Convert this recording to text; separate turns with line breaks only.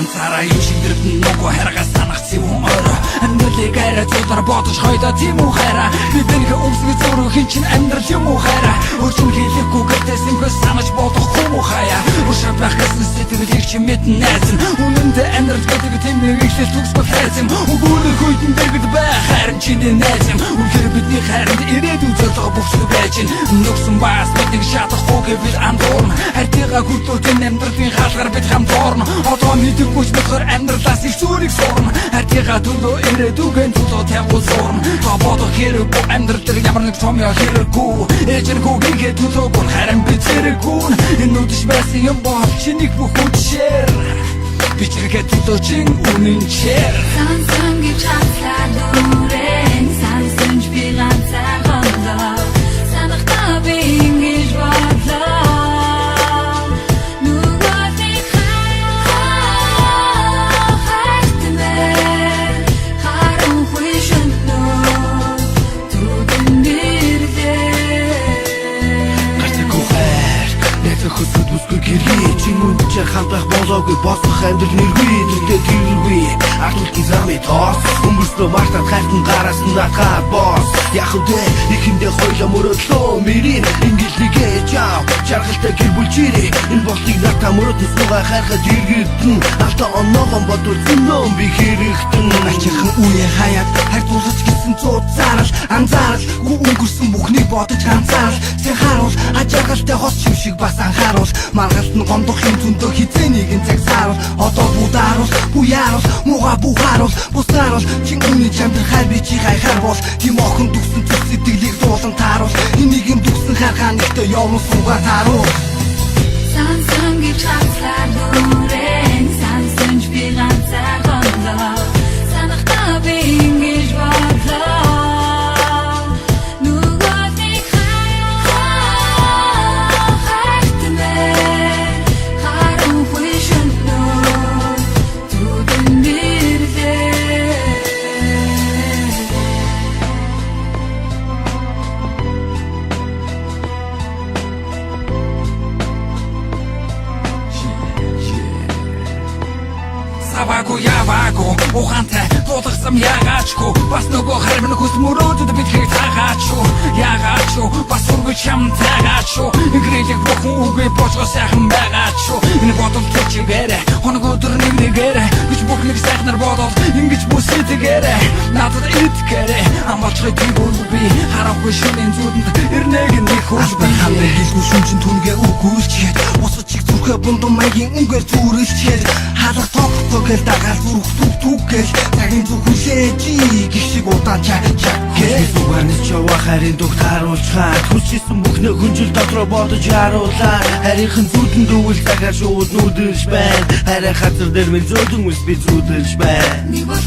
Ганцаараа юм шиг дэрбэн нүгөө харгаа санах цэвүүн орой. Амьдралыг арай зудар бодож хойдоо тийм үү хайраа. Бидний өмсгөө зөрөх хин чин амьдрал юм уу хайраа. Өөрчн хэлэхгүй гэртээ сэмхэ санаж бодох хүм үү хаяа. Уршаад байх гэсэн сэтгэлийг чи мэдэн найз нь. Үнэндээ амьдрал гэдэг тийм нэг ихлэл төгсгөл хайц юм. Өгөөрөх хүйтэн дэргэд байх харин чиний найз юм. Үнэхээр бидний хайранд ирээдүйн зорилго бүхсэг байж гин. Нүгсэн бас биднийг шатахгүй гэвэл андуурна. Хайртайгаа хөдөлгөн амьдралын хаалгаар бид хамт орно. Одоо мэдэхгүй ч болохоор амьдралаас их зүйлийг сурна. Хайртайгаа төлөө ирээдүйн төлөө тавьгуул сурна. Та бодох хэрэггүй амьдрал дээр ямар нэг том яа хэрэггүй. Ээж нь хүүгийнхээ төлөөгүй харин би зэрэггүй. Энэ үдш байсан юм бол чиний бүх үдшээр. Би чиргээ төлөө чин үнэн чээр.
Сансан гэж хацлаа дүүрэн. Сансан ч би ганцаар голоо. Санахдаа би ингэж бодлоо. Нөгөөдийг хайртмээр харанхуй шөнөөр зүудэн нэрлээ.
Гарцаагүй хайр найзах хөсөд бүсгүй гэргий. Чин үнчээ хамт байх болоогүй босох амьдрал нэргүй. Тэртээ тэргүй ардуултан замын тоос. Өнгөрснөө мартаад хайртан гараас нь натгаад бос. Яах вэ ихэндээ хоёлоо мөрөөдлөө мөрийн ингэлнийгээ жав. Жаргалтай гэр бүл чирээ. Энэ болтыг натаа мөрөөдөн суугаа хайрхад иргэдэн. Алтаа оноогон бодвол зөнөө би хэрэгтэн.
Ачаахан үе хаяад хайрцуулах гэсэн зууд зарал анзаарал гү өнгөрсөн бүхнийг бодож ганцаарал сайн харуул ажааргалтай хос юм шиг бас анхааруул маргалт нь гомдох юм зөндөө хизээ нэгэн цаг сааруул одоо будааруул буяаруул мууга бухааруул бусааруул чин үнэ чамдар хайр би чи хайхаар бол тийм охин дүгсэн зүс сэтгэлийг дуулан тааруул энийг юм дүгсэн хархаа нэгтээ явна суугаа тааруул.
Сансан гэж хацлаа дүүрэн. Сансан ч би ганцаар голоо. Санахдаа би ингэж бодлоо. Нөгөөдийг хайртмээр харанхуй шөнөөр зүудэн нэрлээ.
Саваагүй яваагүй ухаантай дуулгасам яагаачгүй бас нөгөө харин хүс мөрөөдөд бидхийг цаагаач юу яагаач юу бас үргэлж чамтайгаач юу инхрийлэх бүхэн үгүй божго сайхан байгаач юу энэ бодол төчгээрэ хоног өдөр нэг нэгээрэ гэж бүхнийг сайхнаар бодоод ингэж бүс сэтгээрэ надад итгээрэ амбалчхыг тэгвэл би харанхуй шөнийн зүудэнд ирнэг нэг хөл би
Хамрын хэлгүй шүнжин түнгээ үгүүлчихэд бусад чиг зүрхээ бундун маягийн үнгээр зүрэлчихэд хаалга ток ток гэл дагаал зүрх түг түг гэл цагийн зүг хүлээж гих шиг удаан чаг чаг гэл
Сугарныс чаваа харин дугт харуулчхаад хүсчихсэн бүхнээ хүнжил дотроо бодож харуулаа. Харийнхан зүудэн дүүл цагаар шууд нүдэлж байна. Харин хазар дээр минь зөөлөн үс би зүудэлж байна.
Нэг бол